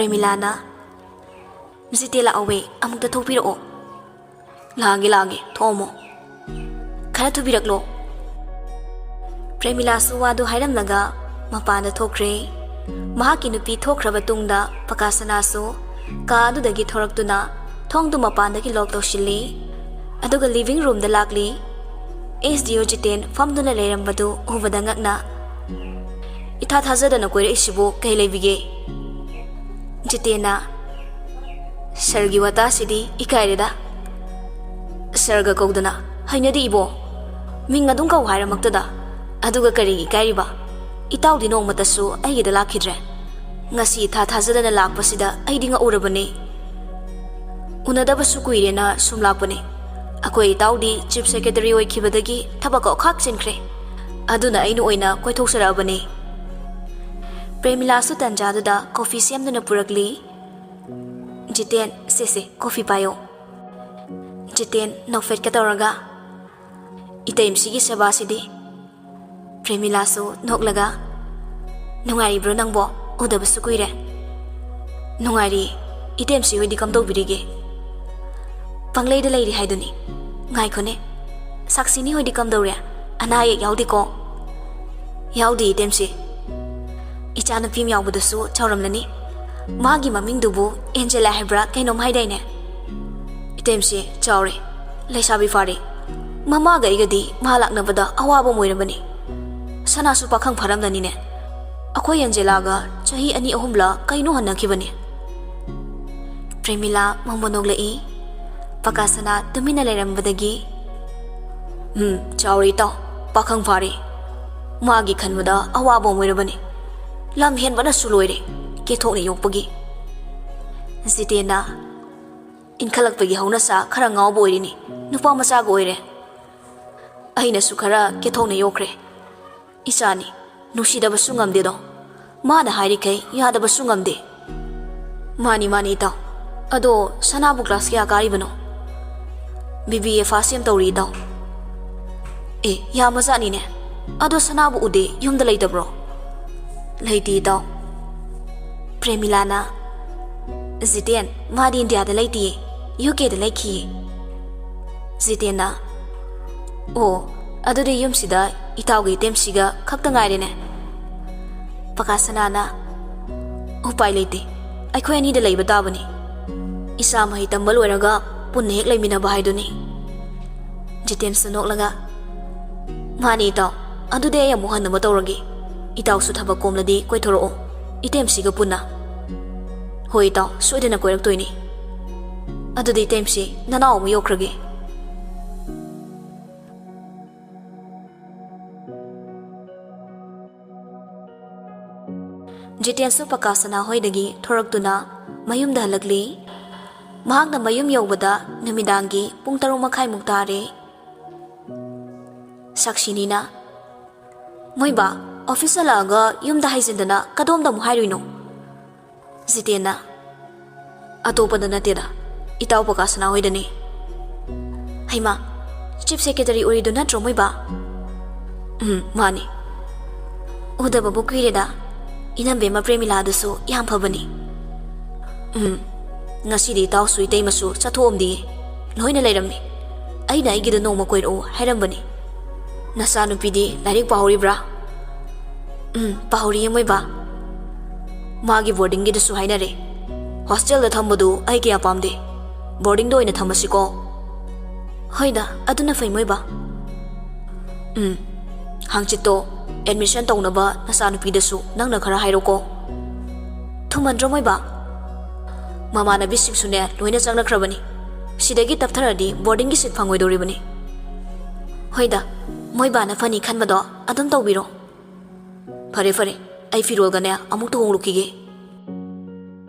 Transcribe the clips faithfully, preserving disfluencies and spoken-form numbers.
ꯄ꯭ꯔꯦꯃꯤꯂꯥꯅ, "ꯖꯤꯇꯦ ꯂꯥꯛꯍꯧꯋꯦ, ꯑꯃꯨꯛꯇ ꯊꯣꯛꯄꯤꯔꯛꯑꯣ"꯫ "ꯂꯥꯛꯑꯒꯦ, ꯂꯥꯛꯑꯒꯦ, ꯊꯣꯛꯑꯝꯃꯣ꯫ ꯈꯔ ꯊꯨꯕꯤꯔꯛꯂꯣ"꯫ ꯄ꯭ꯔꯦꯃꯤꯂꯥꯁꯨ ꯋꯥꯗꯨ ꯍꯥꯏꯔꯝꯂꯒ ꯃꯄꯥꯟꯗ ꯊꯣꯛꯈ꯭ꯔꯦ꯫ ꯃꯍꯥꯛꯀꯤ ꯅꯨꯄꯤ ꯊꯣꯛꯈ꯭ꯔꯕ ꯇꯨꯡꯗ ꯄꯀꯥꯁꯅꯥꯁꯨ ꯀꯥ ꯑꯗꯨꯗꯒꯤ ꯊꯣꯔꯛꯇꯨꯅ ꯊꯣꯡꯗꯨ ꯃꯄꯥꯟꯗꯒꯤ ꯂꯣꯛ ꯇꯧꯁꯤꯜꯂꯤ꯫ ꯑꯗꯨꯒ ꯂꯤꯚꯤꯡ ꯔꯨꯝꯗ ꯂꯥꯛꯂꯤ꯫ ꯑꯦꯁ ꯗꯤ ꯑꯣ ꯖꯤꯇꯦꯟ ꯐꯝꯗꯨꯅ ꯂꯩꯔꯝꯕꯗꯨ ꯎꯕꯗ ꯉꯛꯅ, "ꯏꯊꯥ ꯊꯥꯖꯗꯅ ꯀꯣꯏꯔꯛꯏꯁꯤꯕꯨ ꯀꯩ ꯂꯩꯕꯤꯒꯦ?" ꯖꯤꯇꯦꯟꯅ, "ꯁꯔꯒꯤ ꯋꯥꯇꯥꯁꯤꯗꯤ ꯏꯀꯥꯏꯔꯦꯗ꯫ ꯁꯔꯒ ꯀꯧꯗꯅ ꯍꯩꯅꯗꯦ ꯏꯕꯣ꯫ ꯃꯤꯡ ꯑꯗꯨꯝ ꯀꯧ ꯍꯥꯏꯔꯃꯛꯇꯗ꯫ ꯑꯗꯨꯒ ꯀꯔꯤꯒꯤ ꯏꯀꯥꯏꯔꯤꯕ? ꯏꯇꯥꯎꯗꯤ ꯅꯣꯡꯃꯇꯁꯨ ꯑꯩꯒꯤꯗ ꯂꯥꯛꯈꯤꯗ꯭ꯔꯦ꯫ ꯉꯁꯤ ꯏꯊꯥ ꯊꯥꯖꯗꯅ ꯂꯥꯛꯄꯁꯤꯗ ꯑꯩꯗꯤ ꯉꯛꯎꯔꯕꯅꯤ꯫ ꯎꯅꯗꯕꯁꯨ ꯀꯨꯏꯔꯦꯅ ꯁꯨꯝ ꯂꯥꯛꯄꯅꯤ꯫ ꯑꯩꯈꯣꯏ ꯏꯇꯥꯎꯗꯤ ꯆꯤꯐ ꯁꯦꯀ꯭ꯔꯦꯇꯔꯤ ꯑꯣꯏꯈꯤꯕꯗꯒꯤ ꯊꯕꯛ ꯑꯣꯈꯥꯛ ꯆꯤꯟꯈ꯭ꯔꯦ꯫ ꯑꯗꯨꯅ ꯑꯩꯅ ꯑꯣꯏꯅ ꯀꯣꯏꯊꯣꯛꯆꯔꯛꯑꯕꯅꯤ"꯫ ꯄ꯭ꯔꯦꯃꯤꯂꯥꯁꯨ ꯇꯟꯖꯥꯗꯨꯗ ꯀꯣꯐꯤ ꯁꯦꯝꯗꯨꯅ ꯄꯨꯔꯛꯂꯤ꯫ ꯖꯤꯇꯦꯟ, "ꯁꯦ, ꯁꯦ, ꯀꯣꯐꯤ ꯄꯥꯏꯌꯣ"꯫ ꯖꯤꯇꯦꯟ ꯅꯣꯛꯐꯦꯠꯀ ꯇꯧꯔꯒ, "ꯏꯇꯩꯃꯁꯤꯒꯤ ꯁꯦꯕꯥꯁꯤꯗꯤ"꯫ ꯄ꯭ꯔꯦꯃꯤꯂꯥꯁꯨ ꯅꯣꯛꯂꯒ, "ꯅꯨꯡꯉꯥꯏꯔꯤꯕ꯭ꯔꯣ ꯅꯪꯕꯣ? ꯎꯗꯕꯁꯨ ꯀꯨꯏꯔꯦ"꯫ "ꯅꯨꯡꯉꯥꯏꯔꯤ꯫ ꯏꯇꯩꯃꯁꯤ ꯍꯣꯏꯗꯤ ꯀꯝꯗꯧꯕꯤꯔꯤꯒꯦ?" "ꯄꯪꯂꯩꯗ ꯂꯩꯔꯤ ꯍꯥꯏꯗꯨꯅꯤ꯫ ꯉꯥꯏꯈꯣꯅꯦ, ꯁꯥꯛꯁꯤꯅꯤ ꯍꯣꯏꯗꯤ ꯀꯝꯗꯧꯔꯦ? ꯑꯅꯥ ꯑꯌꯦꯛ ꯌꯥꯎꯗꯦꯀꯣ?" "ꯌꯥꯎꯗꯦ ꯏꯇꯩꯃꯁꯤ꯫ ꯏꯆꯥꯅꯨꯄꯤ ꯑꯃ ꯌꯥꯎꯕꯗꯨꯁꯨ ꯆꯥꯎꯔꯝꯂꯅꯤ꯫ ꯃꯥꯒꯤ ꯃꯃꯤꯡꯗꯨꯕꯨ ꯑꯦꯟꯖꯦꯂꯥ ꯍꯥꯏꯕ꯭ꯔꯥ ꯀꯩꯅꯣꯝ ꯍꯥꯏꯗꯥꯏꯅꯦ?" "ꯏꯇꯩꯃꯁꯤ ꯆꯥꯎꯔꯦ, ꯂꯩꯁꯥꯕꯤ ꯐꯥꯔꯦ꯫ ꯃꯃꯥꯒ ꯑꯩꯒꯗꯤ ꯃꯥ ꯂꯥꯛꯅꯕꯗ ꯑꯋꯥꯕ ꯑꯃ ꯑꯣꯏꯔꯕꯅꯤ꯫ ꯁꯅꯥꯁꯨ ꯄꯥꯈꯪ ꯐꯥꯔꯝꯂꯅꯤꯅꯦ꯫ ꯑꯩꯈꯣꯏ ꯑꯦꯟꯖꯦꯂꯥꯒ ꯆꯍꯤ ꯑꯅꯤ ꯑꯍꯨꯝꯂ ꯀꯩꯅꯣ ꯍꯟꯅꯈꯤꯕꯅꯤ"꯫ ꯄ꯭ꯔꯦꯃꯤꯂꯥ ꯃꯣꯃꯣꯟ ꯅꯣꯛꯂꯛꯏ꯫ ꯄꯀꯥꯁꯅꯥ ꯇꯨꯃꯤꯟꯅ ꯂꯩꯔꯝꯕꯗꯒꯤ, "ꯎꯝ, ꯆꯥꯎꯔꯦ ꯏꯇꯥꯎ, ꯄꯥꯈꯪ ꯐꯥꯔꯦ꯫ ꯃꯥꯒꯤ ꯈꯟꯕꯗ ꯑꯋꯥꯕ ꯑꯃ ꯑꯣꯏꯔꯕꯅꯤ꯫ ꯂꯝ ꯍꯦꯟꯕꯅꯁꯨ ꯂꯣꯏꯔꯦ, ꯀꯦꯊꯣꯛꯅ ꯌꯣꯛꯄꯒꯤ"꯫ ꯖꯤꯇꯦꯟꯅ, "ꯏꯟꯈꯠꯂꯛꯄꯒꯤ ꯍꯧꯅꯁꯥ ꯈꯔ ꯉꯥꯎꯕ ꯑꯣꯏꯔꯤꯅꯤ, ꯅꯨꯄꯥ ꯃꯆꯥꯒ ꯑꯣꯏꯔꯦ꯫ ꯑꯩꯅꯁꯨ ꯈꯔ ꯀꯦꯊꯣꯛꯅ ꯌꯣꯛꯈ꯭ꯔꯦ꯫ ꯏꯆꯥꯅꯤ, ꯅꯨꯡꯁꯤꯗꯕꯁꯨ ꯉꯝꯗꯦꯗꯣ꯫ ꯃꯥꯅ ꯍꯥꯏꯔꯤꯈꯩ ꯌꯥꯗꯕꯁꯨ ꯉꯝꯗꯦ"꯫ "ꯃꯥꯅꯤ, ꯃꯥꯅꯤ ꯏꯇꯥꯎ꯫ ꯑꯗꯣ ꯁꯅꯥꯕꯨ ꯀ꯭ꯂꯥꯁ ꯀꯌꯥ ꯀꯥꯔꯤꯕꯅꯣ?" "ꯕꯤ ꯕꯤ ꯑꯦ ꯐꯥꯔꯁ ꯁꯦꯝ ꯇꯧꯔꯤ ꯏꯇꯥꯎ"꯫ "ꯑꯦ, ꯌꯥꯝꯃꯖꯥꯠꯅꯤꯅꯦ꯫ ꯑꯗꯣ ꯁꯅꯥꯕꯨ ꯎꯗꯦ, ꯌꯨꯝꯗ ꯂꯩꯇꯕ꯭ꯔꯣ?" "ꯂꯩꯇꯦ ꯏꯇꯥꯎ"꯫ ꯄ꯭ꯔꯦꯃꯤꯂꯥꯅ, ꯖꯤꯇꯦꯟ, ꯃꯥꯗꯤ ꯏꯟꯗꯤꯌꯥꯗ ꯂꯩꯇꯤꯌꯦ, ꯌꯨ ꯀꯦꯗ ꯂꯩꯈꯤꯌꯦ꯫ ꯖꯤꯇꯦꯟꯅ, "ꯑꯣ, ꯑꯗꯨꯗꯤ ꯌꯨꯝꯁꯤꯗ ꯏꯇꯥꯎꯒ ꯏꯇꯩꯃꯁꯤꯒ ꯈꯛꯇ ꯉꯥꯏꯔꯦꯅꯦ?" ꯄꯀꯥꯁꯅꯥꯅ, "ꯎꯄꯥꯏ ꯂꯩꯇꯦ, ꯑꯩꯈꯣꯏ ꯑꯅꯤꯗ ꯂꯩꯕ ꯇꯥꯕꯅꯤ꯫ ꯏꯆꯥ ꯃꯍꯩ ꯇꯝꯕ ꯂꯣꯏꯔꯒ ꯄꯨꯟꯅ ꯍꯦꯛ ꯂꯩꯃꯤꯟꯅꯕ ꯍꯥꯏꯗꯨꯅꯤ꯫" ꯖꯤꯇꯦꯟꯁꯨ ꯅꯣꯛꯂꯒ, "ꯃꯥꯅꯤ ꯏꯇꯥꯎ, ꯑꯗꯨꯗꯤ ꯑꯩ ꯑꯃꯨꯛ ꯍꯟꯅꯕ ꯇꯧꯔꯒꯦ꯫ ꯏꯇꯥꯎꯁꯨ ꯊꯕꯛ ꯀꯣꯝꯂꯗꯤ ꯀꯣꯏꯊꯣꯔꯛꯑꯣ, ꯏꯇꯩꯃꯁꯤꯒ ꯄꯨꯟꯅ꯫" "ꯍꯣꯏ ꯏꯇꯥꯎ, ꯁꯣꯏꯗꯅ ꯀꯣꯏꯔꯛꯇꯣꯏꯅꯤ꯫ ꯑꯗꯨꯗꯤ ꯏꯇꯩꯃꯁꯤ, ꯅꯅꯥꯎ ꯑꯃꯨꯛ ꯌꯧꯈ꯭ꯔꯒꯦ꯫" ꯖꯤꯇꯦꯟꯁꯨ ꯄꯀꯥꯁꯅꯥ ꯍꯣꯏꯗꯒꯤ ꯊꯣꯔꯛꯇꯨꯅ ꯃꯌꯨꯝꯗ ꯍꯜꯂꯛꯂꯤ꯫ ꯃꯍꯥꯛꯅ ꯃꯌꯨꯝ ꯌꯧꯕꯗ ꯅꯨꯃꯤꯗꯥꯡꯒꯤ ꯄꯨꯡ ꯇꯔꯨꯛ ꯃꯈꯥꯏꯃꯨꯛ ꯇꯥꯔꯦ꯫ ꯁꯥꯛꯁꯤꯅꯤꯅ, "ꯃꯣꯏꯕꯥ, ꯑꯣꯐꯤꯁ ꯍꯜꯂꯛꯑꯒ ꯌꯨꯝꯗ ꯍꯥꯏꯖꯤꯟꯗꯅ ꯀꯗꯣꯝꯗ ꯑꯃꯨꯛ ꯍꯥꯏꯔꯨꯏꯅꯣ?" ꯖꯤꯇꯦꯟꯅ, "ꯑꯇꯣꯞꯄꯗ ꯅꯠꯇꯦꯗ, ꯏꯇꯥꯎ ꯄꯀꯥꯁꯅꯥ ꯍꯣꯏꯗꯅꯤ꯫" "ꯍꯩꯃꯥ, ꯆꯤꯐ ꯁꯦꯀ꯭ꯔꯦꯇꯔꯤ ꯑꯣꯏꯔꯤꯗꯨ ꯅꯠꯇ꯭ꯔꯣ ꯃꯣꯏꯕꯥ?" "ꯎꯝ, ꯃꯥꯅꯤ꯫ ꯎꯗꯕꯕꯨ ꯀꯨꯏꯔꯦꯗ꯫ ꯏꯅꯝꯕꯦꯝꯃ ꯄ꯭ꯔꯦꯃꯤꯂꯥꯗꯨꯁꯨ ꯌꯥꯝ ꯐꯕꯅꯤ꯫" "ꯎꯝ, ꯉꯁꯤꯗꯤ ꯏꯇꯥꯎꯁꯨ ꯏꯇꯩꯃꯁꯨ ꯆꯠꯊꯣꯛꯑꯝꯗꯤꯌꯦ, ꯂꯣꯏꯅ ꯂꯩꯔꯝꯃꯤ꯫ ꯑꯩꯅ ꯑꯩꯒꯤꯗ ꯅꯣꯡꯃ ꯀꯣꯏꯔꯛꯎ ꯍꯥꯏꯔꯝꯕꯅꯤ꯫ ꯅꯆꯥꯅꯨꯄꯤꯗꯤ ꯂꯥꯏꯔꯤꯛ ꯄꯥꯍꯧꯔꯤꯕ꯭ꯔꯥ?" "ꯎꯝ, ꯄꯥꯍꯧꯔꯤꯌꯦ ꯃꯣꯏꯕꯥ꯫ ꯃꯥꯒꯤ ꯕꯣꯔꯗꯤꯡꯒꯤꯗꯨꯁꯨ ꯍꯥꯏꯅꯔꯦ꯫ ꯍꯣꯁꯇꯦꯜꯗ ꯊꯝꯕꯗꯨ ꯑꯩ ꯀꯌꯥ ꯄꯥꯝꯗꯦ꯫ ꯕꯣꯔꯗꯤꯡꯗ ꯑꯣꯏꯅ ꯊꯝꯃꯁꯤꯀꯣ꯫" "ꯍꯣꯏꯗ, ꯑꯗꯨꯅ ꯐꯩ ꯃꯣꯏꯕꯥ꯫" "ꯎꯝ, ꯍꯪꯆꯤꯠꯇꯣ ꯑꯦꯗꯃꯤꯁꯟ ꯇꯧꯅꯕ ꯅꯆꯥꯅꯨꯄꯤꯗꯁꯨ ꯅꯪꯅ ꯈꯔ ꯍꯥꯏꯔꯣꯀꯣ꯫" "ꯊꯨꯃꯟꯗ꯭ꯔꯣ ꯃꯣꯏꯕꯥ? ꯃꯃꯥꯟꯅꯕꯤꯁꯤꯡꯁꯨꯅꯦ ꯂꯣꯏꯅ ꯆꯪꯅꯈ꯭ꯔꯕꯅꯤ꯫ ꯁꯤꯗꯒꯤ ꯇꯞꯊꯔꯗꯤ ꯕꯣꯔꯗꯤꯡꯒꯤ ꯁꯤꯠ ꯐꯪꯉꯣꯏꯗꯧꯔꯤꯕꯅꯤ꯫" "ꯍꯣꯏꯗ, ꯃꯣꯏꯕꯥꯅ ꯐꯅꯤ ꯈꯟꯕꯗꯣ ꯑꯗꯨꯝ ꯇꯧꯕꯤꯔꯣ꯫" "ꯐꯔꯦ, ꯐꯔꯦ, ꯑꯩ ꯐꯤꯔꯣꯜꯒꯅꯦ ꯑꯃꯨꯛꯇ ꯍꯣꯡꯂꯨꯈꯤꯒꯦ꯫"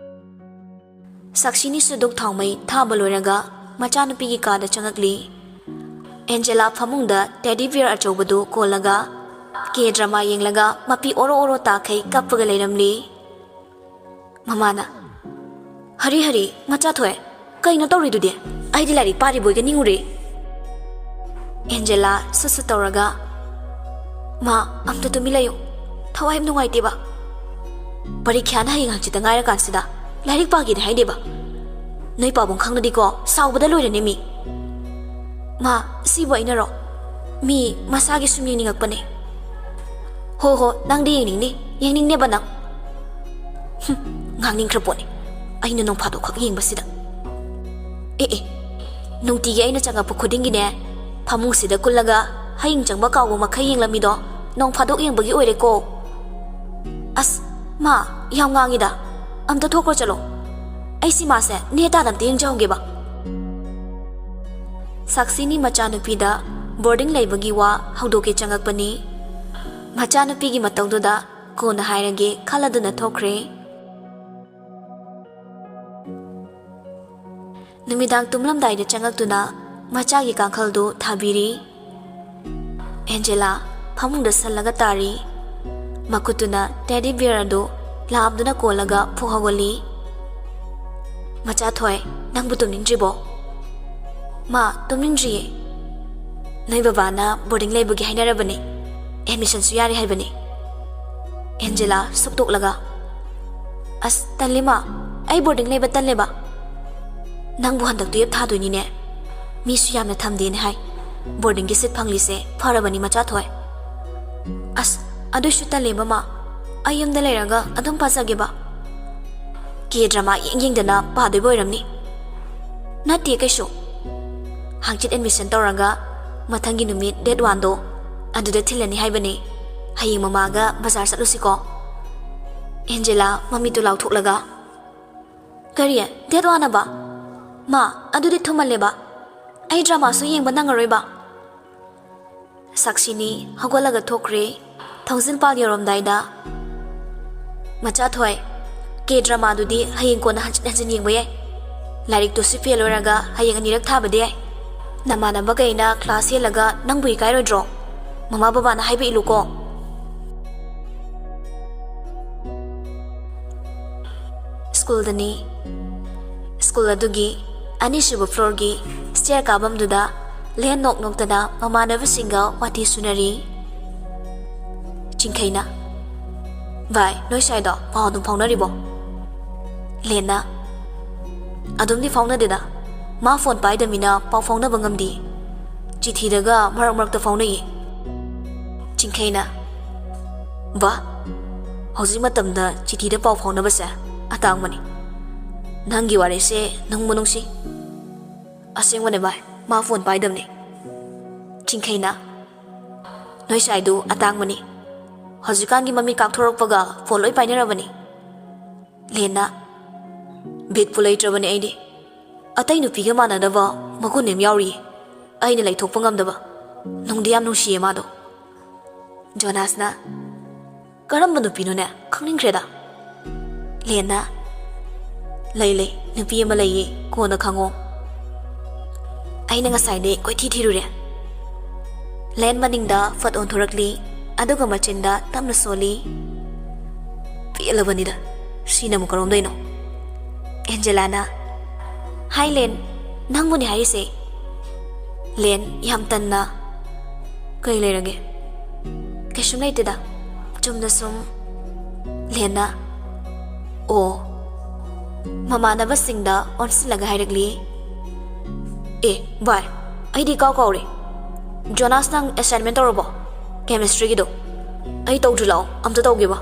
ꯁꯥꯛꯁꯤꯅꯤꯁꯨ ꯙꯨꯛ ꯊꯥꯎꯃꯩ ꯊꯥꯕ ꯂꯣꯏꯔꯒ ꯃꯆꯥꯅꯨꯄꯤꯒꯤ ꯀꯥꯗ ꯆꯪꯉꯛꯂꯤ꯫ ꯑꯦꯟꯖꯦꯂꯥ ꯐꯃꯨꯡꯗ ꯇꯦꯗꯤ ꯕꯤꯌꯔ ꯑꯆꯧꯕꯗꯨ ꯀꯣꯜꯂꯒ ꯀꯦ ꯗ꯭ꯔꯃꯥ ꯌꯦꯡꯂꯒ ꯃꯄꯤ ꯑꯣꯔꯣ ꯑꯣꯔꯣ ꯇꯥꯈꯩ ꯀꯞꯄꯒ ꯂꯩꯔꯝꯂꯤ꯫ ꯃꯃꯥꯅ, "ꯍꯔꯤ ꯍꯔꯤ, ꯃꯆꯥ ꯊꯣꯏ, ꯀꯩꯅꯣ ꯇꯧꯔꯤꯗꯨꯗꯤ? ꯑꯩꯗꯤ ꯂꯥꯏꯔꯤꯛ ꯄꯥꯔꯤꯕꯣꯏꯒ ꯅꯤꯡꯉꯨꯔꯦ꯫" ꯑꯦꯟꯖꯦꯂꯥ ꯁꯨꯠ ꯁꯨꯠ ꯇꯧꯔꯒ, "ꯃꯥ, ꯑꯝꯇ ꯇꯨꯃꯤꯟ ꯂꯩꯌꯨ꯫ ꯊꯋꯥꯏ ꯌꯥꯝ ꯅꯨꯡꯉꯥꯏꯇꯦꯕ꯫ ꯄꯔꯤꯈ꯭ꯌꯥꯅ ꯍꯌꯦꯡ ꯍꯪꯆꯤꯠꯇ ꯉꯥꯏꯔꯀꯥꯟꯁꯤꯗ ꯂꯥꯏꯔꯤꯛ ꯄꯥꯒꯦꯗꯤ ꯍꯥꯏꯗꯦꯕ꯫ ꯅꯣꯏ ꯄꯥꯕꯨꯡ ꯈꯪꯅꯗꯤꯀꯣ, ꯁꯥꯎꯕꯗ ꯂꯣꯏꯔꯅꯤ ꯃꯤ꯫ ꯃꯥ, ꯁꯤꯕꯨ ꯑꯩꯅꯔꯣ? ꯃꯤ ꯃꯁꯥꯒꯤ ꯁꯨꯝ ꯌꯦꯡꯅꯤꯡꯉꯛꯄꯅꯦ꯫ ꯍꯣ ꯍꯣ, ꯅꯪꯗꯤ ꯌꯦꯡꯅꯤꯡꯅꯤ, ꯌꯦꯡꯅꯤꯡꯅꯦꯕ ꯅꯪ꯫ ꯍꯨꯝ, ꯉꯥꯡꯅꯤꯡꯈ꯭ꯔ ꯄꯣꯠꯅꯤ ꯑꯩꯅ ꯅꯣꯡ ꯐꯥꯗꯣꯛꯈꯛ ꯌꯦꯡꯕꯁꯤꯗ꯫ ꯑꯦ ꯑꯦ, ꯅꯨꯡꯇꯤꯒꯤ ꯑꯩꯅ ꯆꯪꯉꯛꯄ ꯈꯨꯗꯤꯡꯒꯤꯅꯦ, ꯐꯃꯨꯡꯁꯤꯗ ꯀꯨꯜꯂꯒ ꯍꯌꯤꯡ ꯆꯪꯕ ꯀꯥꯎꯕ ꯃꯈꯩ ꯌꯦꯡꯂꯝꯃꯤꯗꯣ ꯅꯣꯡ ꯐꯥꯗꯣꯛ ꯌꯦꯡꯕꯒꯤ ꯑꯣꯏꯔꯦꯀꯣ꯫ ꯑꯁ, ꯃꯥ, ꯌꯥꯝ ꯉꯥꯡꯉꯤꯗ꯫ ꯑꯝꯇ ꯊꯣꯛꯈ꯭ꯔꯣ ꯆꯠꯂꯣ꯫ ꯑꯩ ꯁꯤꯃꯥꯁꯦ ꯅꯦ ꯇꯥꯅ ꯑꯝꯇ ꯌꯦꯡꯖꯍꯧꯒꯦꯕ꯫ ꯁꯥꯛꯁꯤꯅꯤ ꯃꯆꯥꯅꯨꯄꯤꯗ ꯕꯣꯔꯗꯤꯡ ꯂꯩꯕꯒꯤ ꯋꯥ ꯍꯧꯗꯣꯛꯀꯦ ꯆꯪꯉꯛꯄꯅꯤ꯫ ꯃꯆꯥꯅꯨꯄꯤꯒꯤ ꯃꯇꯧꯗꯨꯗ ꯀꯣꯟꯅ ꯍꯥꯏꯔꯒꯦ ꯈꯜꯂꯗꯨꯅ ꯊꯣꯛꯈ꯭ꯔꯦ꯫ ꯅꯨꯃꯤꯗꯥꯡ ꯇꯨꯝꯂꯝꯗꯥꯏꯗ ꯆꯪꯉꯛꯇꯨꯅ ꯃꯆꯥꯒꯤ ꯀꯥꯡꯈꯜꯗꯨ ꯊꯥꯕꯤꯔꯤ꯫ ꯑꯦꯟꯖꯦꯂꯥ ꯐꯃꯨꯡꯗ ꯁꯜꯂꯒ ꯇꯥꯔꯤ꯫ ꯃꯈꯨꯠꯇꯨꯅ ꯇꯦꯗꯤ ꯕꯤꯌꯔ ꯑꯗꯨ ꯂꯥꯝꯗꯨꯅ ꯀꯣꯜꯂꯒ ꯐꯨꯛ ꯍꯧꯒꯠꯂꯤ꯫ "ꯃꯆꯥ ꯊꯣꯏ, ꯅꯪꯕꯨ ꯇꯨꯝꯅꯤꯡꯗ꯭ꯔꯤꯕꯣ?" "ꯃꯥ, ꯇꯨꯝꯅꯤꯡꯗ꯭ꯔꯤꯌꯦ꯫ ꯅꯣꯏ ꯕꯕꯥꯅ ꯕꯣꯔꯗꯤꯡ ꯂꯩꯕꯒꯤ ꯍꯥꯏꯅꯔꯕꯅꯦ꯫ ꯑꯦꯗꯃꯤꯁꯟꯁꯨ ꯌꯥꯔꯦ ꯍꯥꯏꯕꯅꯦ꯫" ꯑꯦꯟꯖꯦꯂꯥ ꯁꯨꯛꯇꯣꯛꯂꯒ, "ꯑꯁ, ꯇꯜꯂꯦ ꯃꯥ, ꯑꯩ ꯕꯣꯔꯗꯤꯡ ꯂꯩꯕ ꯇꯜꯂꯦꯕ꯫" "ꯅꯪꯕꯨ ꯍꯟꯗꯛ ꯇꯨꯌꯦꯞ ꯊꯥꯗꯣꯏꯅꯤꯅꯦ꯫ ꯃꯤꯁꯨ ꯌꯥꯝꯅ ꯊꯝꯗꯦꯅꯦ ꯍꯥꯏ꯫ ꯕꯣꯔꯗꯤꯡꯒꯤ ꯁꯤꯠ ꯐꯪꯂꯤꯁꯦ ꯐꯔꯕꯅꯤ ꯃꯆꯥ ꯊꯣꯏ꯫" "ꯑꯁ, ꯑꯗꯨꯏꯁꯨ ꯇꯜꯂꯦꯕ ꯃꯥ꯫ ꯑꯩ ꯌꯨꯝꯗ ꯂꯩꯔꯒ ꯑꯗꯨꯝ ꯄꯥꯖꯒꯦꯕ꯫ ꯀꯦ ꯗ꯭ꯔꯃꯥ ꯌꯦꯡ ꯌꯦꯡꯗꯅ ꯄꯥꯗꯣꯏꯕ ꯑꯣꯏꯔꯝꯅꯤ꯫" "ꯅꯠꯇꯦ ꯀꯩꯁꯨ꯫ ꯍꯪꯆꯤꯠ ꯑꯦꯗꯃꯤꯁꯟ ꯇꯧꯔꯒ ꯃꯊꯪꯒꯤ ꯅꯨꯃꯤꯠ ꯗꯦꯠ ꯋꯥꯟꯗꯣ ꯑꯗꯨꯗ ꯊꯤꯜꯂꯅꯤ ꯍꯥꯏꯕꯅꯦ꯫ ꯍꯌꯦꯡ ꯃꯃꯥꯒ ꯕꯖꯥꯔ ꯆꯠꯂꯨꯁꯤꯀꯣ꯫" ꯑꯦꯟꯖꯦꯂꯥ ꯃꯃꯤꯠꯇꯨ ꯂꯥꯎꯊꯣꯛꯂꯒ, "ꯀꯔꯤ? ꯗꯦꯠ ꯋꯥꯟ ꯑꯕ? ꯃꯥ, ꯑꯗꯨꯗꯤ ꯊꯨꯃꯜꯂꯦꯕ꯫ ꯑꯩ ꯗ꯭ꯔꯃꯥꯁꯨ ꯌꯦꯡꯕ ꯅꯪꯉꯔꯣꯏꯕ꯫" ꯁꯥꯛꯁꯤꯅꯤ ꯍꯧꯒꯠꯂꯒ ꯊꯣꯛꯈ꯭ꯔꯦ꯫ ꯊꯣꯡꯖꯤꯟꯄꯥꯜ ꯌꯧꯔꯝꯗꯥꯏꯗ, "ꯃꯆꯥ ꯊꯣꯏ, ꯀꯦ ꯗ꯭ꯔꯃꯥꯗꯨꯗꯤ ꯍꯌꯦꯡ ꯀꯣꯟꯅ ꯍꯟꯖꯤꯟ ꯍꯟꯖꯤꯟ ꯌꯦꯡꯕ ꯌꯥꯏ꯫ ꯂꯥꯏꯔꯤꯛꯇꯨꯁꯨ ꯐꯦꯜ ꯑꯣꯏꯔꯒ ꯍꯌꯦꯡ ꯑꯅꯤꯔꯛ ꯊꯥꯕꯗꯤ ꯌꯥꯏ꯫ ꯅꯃꯥꯟꯅꯕꯈꯩꯅ ꯀ꯭ꯂꯥꯁ ꯍꯦꯜꯂꯒ ꯅꯪꯕꯨ ꯏꯀꯥꯏꯔꯣꯏꯗ꯭ꯔꯣ? ꯃꯃꯥ ꯕꯕꯥꯅ ꯍꯥꯏꯕ ꯏꯜꯂꯨꯀꯣ꯫" ꯁ꯭ꯀꯨꯜꯗꯅꯤ꯫ ꯁ꯭ꯀꯨꯜ ꯑꯗꯨꯒꯤ ꯑꯅꯤꯁꯨꯕ ꯐ꯭ꯂꯣꯔꯒꯤ ꯁ꯭ꯇꯦꯌꯔ ꯀꯥꯐꯝꯗꯨꯗ ꯂꯦꯟ ꯅꯣꯛ ꯅꯣꯛꯇꯅ ꯃꯃꯥꯟꯅꯕꯁꯤꯡꯒ ꯋꯥꯊꯤ ꯁꯨꯅꯔꯤ꯫ ꯆꯤꯡꯈꯩꯅ, "ꯚꯥꯏ, ꯅꯣꯏ ꯁ꯭ꯋꯥꯏꯗꯣ ꯄꯥꯎ ꯑꯗꯨꯝ ꯐꯥꯎꯅꯔꯤꯕꯣ?" ꯂꯦꯟꯅ, "ꯑꯗꯨꯝꯗꯤ ꯐꯥꯎꯅꯗꯦꯗ꯫ ꯃꯥ ꯐꯣꯟ ꯄꯥꯏꯗꯕꯅꯤꯅ ꯄꯥꯎ ꯐꯥꯎꯅꯕ ꯉꯝꯗꯦ꯫ ꯆꯤꯊꯤꯗꯒ ꯃꯔꯛ ꯃꯔꯛꯇ ꯐꯥꯎꯅꯩꯌꯦ꯫" ꯆꯤꯡꯈꯩꯅ, "ꯕꯥ, ꯍꯧꯖꯤꯛ ꯃꯇꯝꯗ ꯆꯤꯊꯤꯗ ꯄꯥꯎ ꯐꯥꯎꯅꯕꯁꯦ ꯑꯇꯥꯡꯕꯅꯤ꯫ ꯅꯪꯒꯤ ꯋꯥꯔꯤꯁꯦ ꯅꯨꯡꯕꯨ ꯅꯨꯡꯁꯤ꯫ ꯑꯁꯦꯡꯕꯅꯦ ꯚꯥꯏ, ꯃꯥ ꯐꯣꯟ ꯄꯥꯏꯗꯕꯅꯦ꯫" ꯆꯤꯡꯈꯩꯅ, "ꯅꯣꯏ ꯁꯥꯏꯗꯨ ꯑꯇꯥꯡꯕꯅꯤ꯫ ꯍꯧꯖꯤꯛꯀꯥꯟꯒꯤ ꯃꯃꯤꯠ ꯀꯥꯛꯊꯣꯔꯛꯄꯒ ꯐꯣꯟ ꯂꯣꯏ ꯄꯥꯏꯅꯔꯕꯅꯤ꯫" ꯂꯦꯟꯅ, "ꯕꯤꯠꯄꯨ ꯂꯩꯇ꯭ꯔꯕꯅꯦ ꯑꯩꯗꯤ꯫ ꯑꯇꯩ ꯅꯨꯄꯤꯒ ꯃꯥꯟꯅꯗꯕ ꯃꯒꯨꯟ ꯑꯃ ꯌꯥꯎꯔꯤꯌꯦ꯫ ꯑꯩꯅ ꯂꯩꯊꯣꯛꯄ ꯉꯝꯗꯕ꯫ ꯅꯨꯡꯗꯤ ꯌꯥꯝ ꯅꯨꯡꯁꯤꯌꯦ ꯃꯥꯗꯣ꯫" ꯖꯣꯅꯥꯁꯅ, "ꯀꯔꯝꯕ ꯅꯨꯄꯤꯅꯣꯅꯦ? ꯈꯪꯅꯤꯡꯈ꯭ꯔꯦꯗ꯫" ꯂꯦꯟꯅ, "ꯂꯩ, ꯂꯩ, ꯅꯨꯄꯤ ꯑꯃ ꯂꯩꯌꯦ, ꯀꯣꯟꯅ ꯈꯪꯉꯣ꯫ ꯑꯩꯅ ꯉꯁꯥꯏꯗꯩ ꯀꯣꯏꯊꯤ ꯊꯤꯔꯨꯔꯦ꯫" ꯂꯦꯟ ꯃꯅꯤꯡꯗ ꯐꯠ ꯑꯣꯟꯊꯣꯔꯛꯂꯤ, ꯑꯗꯨꯒ ꯃꯆꯤꯟꯗ ꯇꯞꯅ ꯁꯣꯜꯂꯤ, "ꯄꯦꯜꯂꯕꯅꯤꯗ, ꯁꯤꯅ ꯑꯃꯨꯛ ꯀꯔꯣꯝꯗꯩꯅꯣ?" ꯑꯦꯟꯖꯦꯂꯥꯅ, "ꯍꯥꯏ ꯂꯦꯟ, ꯅꯪꯕꯨꯅꯦ ꯍꯥꯏꯔꯤꯁꯦ꯫" ꯂꯦꯟ ꯌꯥꯝ ꯇꯟꯅ, "ꯀꯩ ꯂꯩꯔꯒꯦ?" "ꯀꯩꯁꯨꯝ ꯂꯩꯇꯦꯗ, ꯆꯨꯝꯅ ꯁꯨꯝ꯫" ꯂꯦꯟꯅ, "ꯑꯣ꯫" ꯃꯃꯥꯟꯅꯕꯁꯤꯡꯗ ꯑꯣꯟꯁꯤꯜꯂꯒ ꯍꯥꯏꯔꯛꯂꯤ, "ꯑꯦ ꯚꯥꯏ, ꯑꯩꯗꯤ ꯏꯀꯥꯎ ꯀꯥꯎꯔꯦ꯫ ꯖꯣꯅꯥꯁ, ꯅꯪ ꯑꯦꯁꯥꯏꯟꯃꯦꯟ ꯇꯧꯔꯕꯣ? ꯀꯦꯃꯤꯁꯇ꯭ꯔꯤꯒꯤꯗꯣ꯫ ꯑꯩ ꯇꯧꯗ꯭ꯔꯤ, ꯂꯥꯛꯑꯣ, ꯑꯝꯇ ꯇꯧꯒꯦꯕ꯫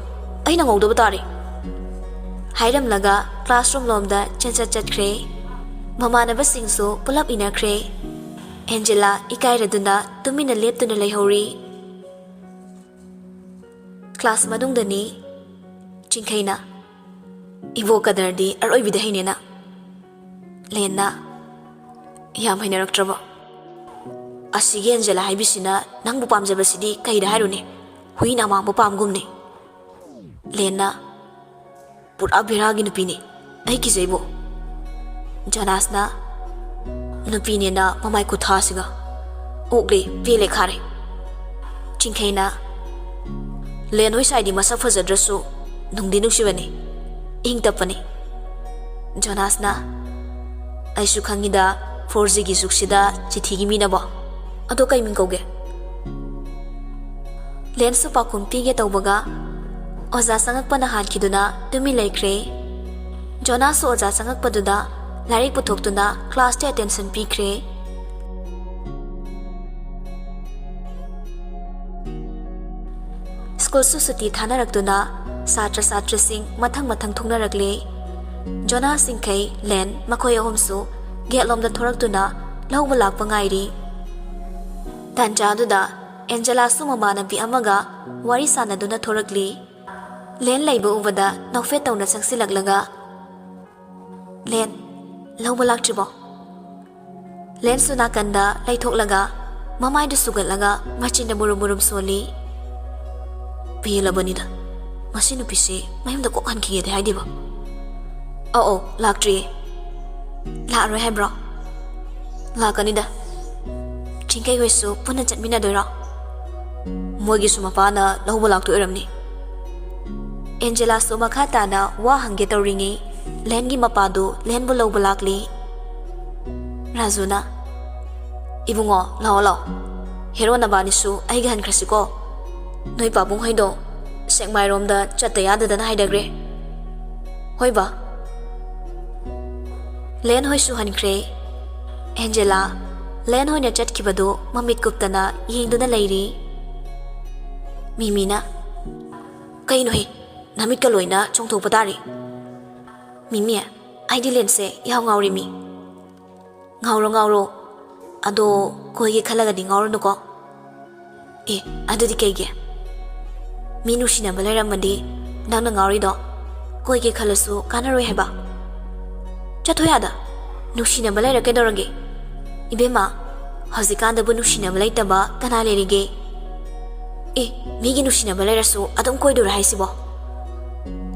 ꯑꯩ ꯅꯪꯍꯧꯗꯕ ꯇꯥꯔꯦ꯫" ꯍꯥꯏꯔꯝꯂꯒ ꯀ꯭ꯂꯥꯁꯔꯨꯝ ꯂꯣꯝꯗ ꯆꯦꯟꯆꯠ ꯆꯠꯈ꯭ꯔꯦ꯫ ꯃꯃꯥꯟꯅꯕꯁꯤꯡꯁꯨ ꯄꯨꯂꯞ ꯏꯟꯅꯈ꯭ꯔꯦ꯫ ꯑꯦꯟꯖꯦꯂꯥ ꯏꯀꯥꯏꯔꯗꯨꯅ ꯇꯨꯃꯤꯟꯅ ꯂꯦꯞꯇꯨꯅ ꯂꯩꯍꯧꯔꯤ꯫ ꯀ꯭ꯂꯥꯁ ꯃꯅꯨꯡꯗꯅꯤ꯫ ꯆꯤꯡꯈꯩꯅ, "ꯏꯕꯣ ꯀꯗꯔꯗꯤ ꯑꯔꯣꯏꯕꯤꯗ ꯍꯩꯅꯦꯅ꯫" ꯂꯦꯟꯅ, "ꯌꯥꯝ ꯍꯩꯅꯔꯛꯇ꯭ꯔꯕꯣ? ꯑꯁꯤꯒꯤ ꯑꯦꯟꯖꯦꯂꯥ ꯍꯥꯏꯕꯤꯁꯤꯅ ꯅꯪꯕꯨ ꯄꯥꯝꯖꯕꯁꯤꯗꯤ ꯀꯩꯗ ꯍꯥꯏꯔꯨꯅꯤ? ꯍꯨꯏꯅ ꯑꯃꯥꯡꯕ ꯄꯥꯝꯒꯨꯝꯅꯤ꯫" ꯂꯦꯟꯅ, "ꯄꯨꯔꯥ ꯕꯦꯔꯥꯒꯤ ꯅꯨꯄꯤꯅꯤ, ꯑꯩ ꯀꯤꯖꯩꯕꯣ꯫" ꯖꯣꯅꯥꯁꯅ, "ꯅꯨꯄꯤꯅꯦꯅ ꯃꯃꯥꯏ ꯈꯨꯊꯥꯁꯤꯒ꯫ ꯑꯣꯛꯂꯦ, ꯄꯦꯜꯂꯦ, ꯈꯥꯔꯦ꯫" ꯆꯤꯡꯈꯩꯅ, "ꯂꯦꯟ ꯍꯣꯏ ꯁꯥꯏꯗꯤ ꯃꯁꯛ ꯐꯖꯗ꯭ꯔꯁꯨ ꯅꯨꯡꯗꯤ ꯅꯨꯡꯁꯤꯕꯅꯤ, ꯏꯪ ꯇꯞꯄꯅꯤ꯫" ꯖꯣꯅꯥꯁꯅ, "ꯑꯩꯁꯨ ꯈꯪꯉꯤꯗ, ꯐꯣꯔ ꯖꯤꯒꯤ ꯖꯨꯛꯁꯤꯗ ꯆꯤꯊꯤꯒꯤ ꯃꯤꯅꯕꯣ꯫ ꯑꯗꯣ ꯀꯩ ꯃꯤꯡ ꯀꯧꯒꯦ?" ꯂꯦꯟꯁꯨ ꯄꯥꯎꯈꯨꯝ ꯄꯤꯒꯦ ꯇꯧꯕꯒ ꯑꯣꯖꯥ ꯆꯪꯉꯛꯄꯅ ꯍꯥꯟꯈꯤꯗꯨꯅ ꯇꯨꯃꯤꯟ ꯂꯩꯈ꯭ꯔꯦ꯫ ꯖꯣꯅꯥꯁꯁꯨ ꯑꯣꯖꯥ ꯆꯪꯉꯛꯄꯗꯨꯗ ꯂꯥꯏꯔꯤꯛ ꯄꯨꯊꯣꯛꯇꯨꯅ classꯇ attention ꯄꯤꯈ꯭ꯔꯦ꯫ ꯁ꯭ꯀꯨꯜꯁꯨ ꯁꯨꯇꯤ ꯊꯥꯅꯔꯛꯇꯨꯅ ꯁꯥꯇ꯭ꯔ ꯁꯥꯇ꯭ꯔꯤꯁꯤꯡ ꯃꯊꯪ ꯃꯊꯪ ꯊꯣꯛꯅꯔꯛꯂꯦ꯫ ꯖꯣꯅꯥꯁ ꯁꯤꯡꯈꯩ, ꯂꯦꯟ ꯃꯈꯣꯏ ꯑꯍꯨꯝꯁꯨ ꯒꯦꯠꯂꯣꯝꯗ ꯊꯣꯔꯛꯇꯨꯅ ꯂꯧꯕ ꯂꯥꯛꯄ ꯉꯥꯏꯔꯤ꯫ ꯇꯥꯟꯖꯥꯗꯨꯗ ꯑꯦꯟꯖꯦꯂꯥꯁꯨ ꯃꯃꯥꯟꯅꯕꯤ ꯑꯃꯒ ꯋꯥꯔꯤ ꯁꯥꯟꯅꯗꯨꯅ ꯊꯣꯔꯛꯂꯤ꯫ ꯂꯦꯟ ꯂꯩꯕ ꯎꯕꯗ ꯅꯣꯛꯐꯦꯠ ꯇꯧꯅ ꯆꯪꯁꯤꯜꯂꯛꯂꯒ, "ꯂꯦꯟ, ꯂꯧꯕ ꯂꯥꯛꯇ꯭ꯔꯤꯕꯣ?" ꯂꯦꯟꯁꯨ ꯅꯥꯀꯟꯗ ꯂꯩꯊꯣꯛꯂꯒ, ꯃꯃꯥꯏꯗꯨ ꯁꯨꯒꯠꯂꯒ, ꯃꯆꯤꯟꯗ ꯃꯨꯔꯨꯝ ꯃꯨꯔꯨꯝ ꯁꯣꯜꯂꯤ꯫ "ꯄꯦꯜꯂꯕꯅꯤꯗ, ꯃꯁꯤ ꯅꯨꯄꯤꯁꯤ ꯃꯌꯨꯝꯗ ꯀꯣꯛ ꯍꯟꯈꯤꯒꯦꯗꯤ ꯍꯥꯏꯗꯦꯕ꯫ ꯑꯧ, ꯑꯧ, ꯂꯥꯛꯇ꯭ꯔꯤꯌꯦ꯫ ꯂꯥꯛꯑꯔꯣꯏ ꯍꯥꯏꯕ꯭ꯔꯣ?" "ꯂꯥꯛꯀꯅꯤꯗ꯫ ꯆꯤꯡꯈꯩ ꯍꯣꯏꯁꯨ ꯄꯨꯟꯅ ꯆꯠꯃꯤꯟꯅꯗꯣꯏꯔꯣ?" "ꯃꯣꯏꯒꯤꯁꯨ ꯃꯄꯥꯅ ꯂꯧꯕ ꯂꯥꯛꯇꯣꯏ ꯑꯣꯏꯔꯝꯅꯤ꯫" ꯑꯦꯟꯖꯦꯂꯥꯁꯨ ꯃꯈꯥ ꯇꯥꯅ ꯋꯥ ꯍꯪꯒꯦ ꯇꯧꯔꯤꯉꯩ, ꯂꯦꯟꯒꯤ ꯃꯄꯥꯗꯨ ꯂꯦꯟꯕꯨ ꯂꯧꯕ ꯂꯥꯛꯂꯤ꯫ ꯔꯥꯖꯨꯅ, "ꯏꯕꯨꯡꯉꯣ, ꯂꯥꯛꯑꯣ, ꯂꯥꯛꯑꯣ꯫ ꯍꯦꯔꯣ ꯅꯕꯥꯅꯤꯁꯨ ꯑꯩꯒ ꯍꯟꯈ꯭ꯔꯁꯤꯀꯣ꯫ ꯅꯣꯏ ꯄꯥꯕꯨꯡ ꯍꯣꯏꯗꯣ ꯁꯦꯛꯃꯥꯏꯔꯣꯝꯗ ꯆꯠꯇ ꯌꯥꯗꯗꯅ ꯍꯥꯏꯗꯈ꯭ꯔꯦ꯫" "ꯍꯣꯏ ꯕꯥ꯫" ꯂꯦꯟ ꯍꯣꯏꯁꯨ ꯍꯟꯈ꯭ꯔꯦ꯫ ꯑꯦꯟꯖꯦꯂꯥ ꯂꯦꯟ ꯍꯣꯏꯅ ꯆꯠꯈꯤꯕꯗꯨ ꯃꯃꯤꯠ ꯀꯨꯞꯇꯅ ꯌꯦꯡꯗꯨꯅ ꯂꯩꯔꯤ꯫ ꯃꯤꯃꯤꯅ, "ꯀꯩꯅꯣꯍꯦ, ꯅꯃꯤꯠꯀ ꯂꯣꯏꯅ ꯆꯣꯡꯊꯣꯛꯄ ꯇꯥꯔꯦ꯫" "ꯃꯤꯃꯤ, ꯑꯩꯗꯤ ꯂꯦꯟꯁꯦ ꯌꯥꯝ ꯉꯥꯎꯔꯦꯃꯤ꯫" "ꯉꯥꯎꯔꯣ, ꯉꯥꯎꯔꯣ꯫ ꯑꯗꯣ ꯀꯣꯏꯒꯦ ꯈꯜꯂꯒꯗꯤ ꯉꯥꯎꯔꯨꯅꯨꯀꯣ꯫" "ꯑꯦ, ꯑꯗꯨꯗꯤ ꯀꯩꯒꯤ? ꯃꯤ ꯅꯨꯡꯁꯤꯅꯕ ꯂꯩꯔꯝꯃꯗꯤ ꯅꯪꯅ ꯉꯥꯎꯔꯤꯗꯣ ꯀꯣꯏꯒꯦ ꯈꯜꯂꯁꯨ ꯀꯥꯟꯅꯔꯣꯏ ꯍꯥꯏꯕ? ꯆꯠꯊꯣꯛ ꯌꯥꯗ꯫ ꯅꯨꯡꯁꯤꯅꯕ ꯂꯩꯔ ꯀꯩꯗꯧꯔꯒꯦ? ꯏꯕꯦꯝꯃ, ꯍꯧꯖꯤꯛꯀꯥꯟꯗꯕꯨ ꯅꯨꯡꯁꯤꯅꯕ ꯂꯩꯇꯕ ꯀꯅꯥ ꯂꯩꯔꯤꯒꯦ? ꯑꯦ, ꯃꯤꯒꯤ ꯅꯨꯡꯁꯤꯅꯕ ꯂꯩꯔꯁꯨ ꯑꯗꯨꯝ ꯀꯣꯏꯗꯣꯏꯔꯥ ꯍꯥꯏꯁꯤꯕꯣ?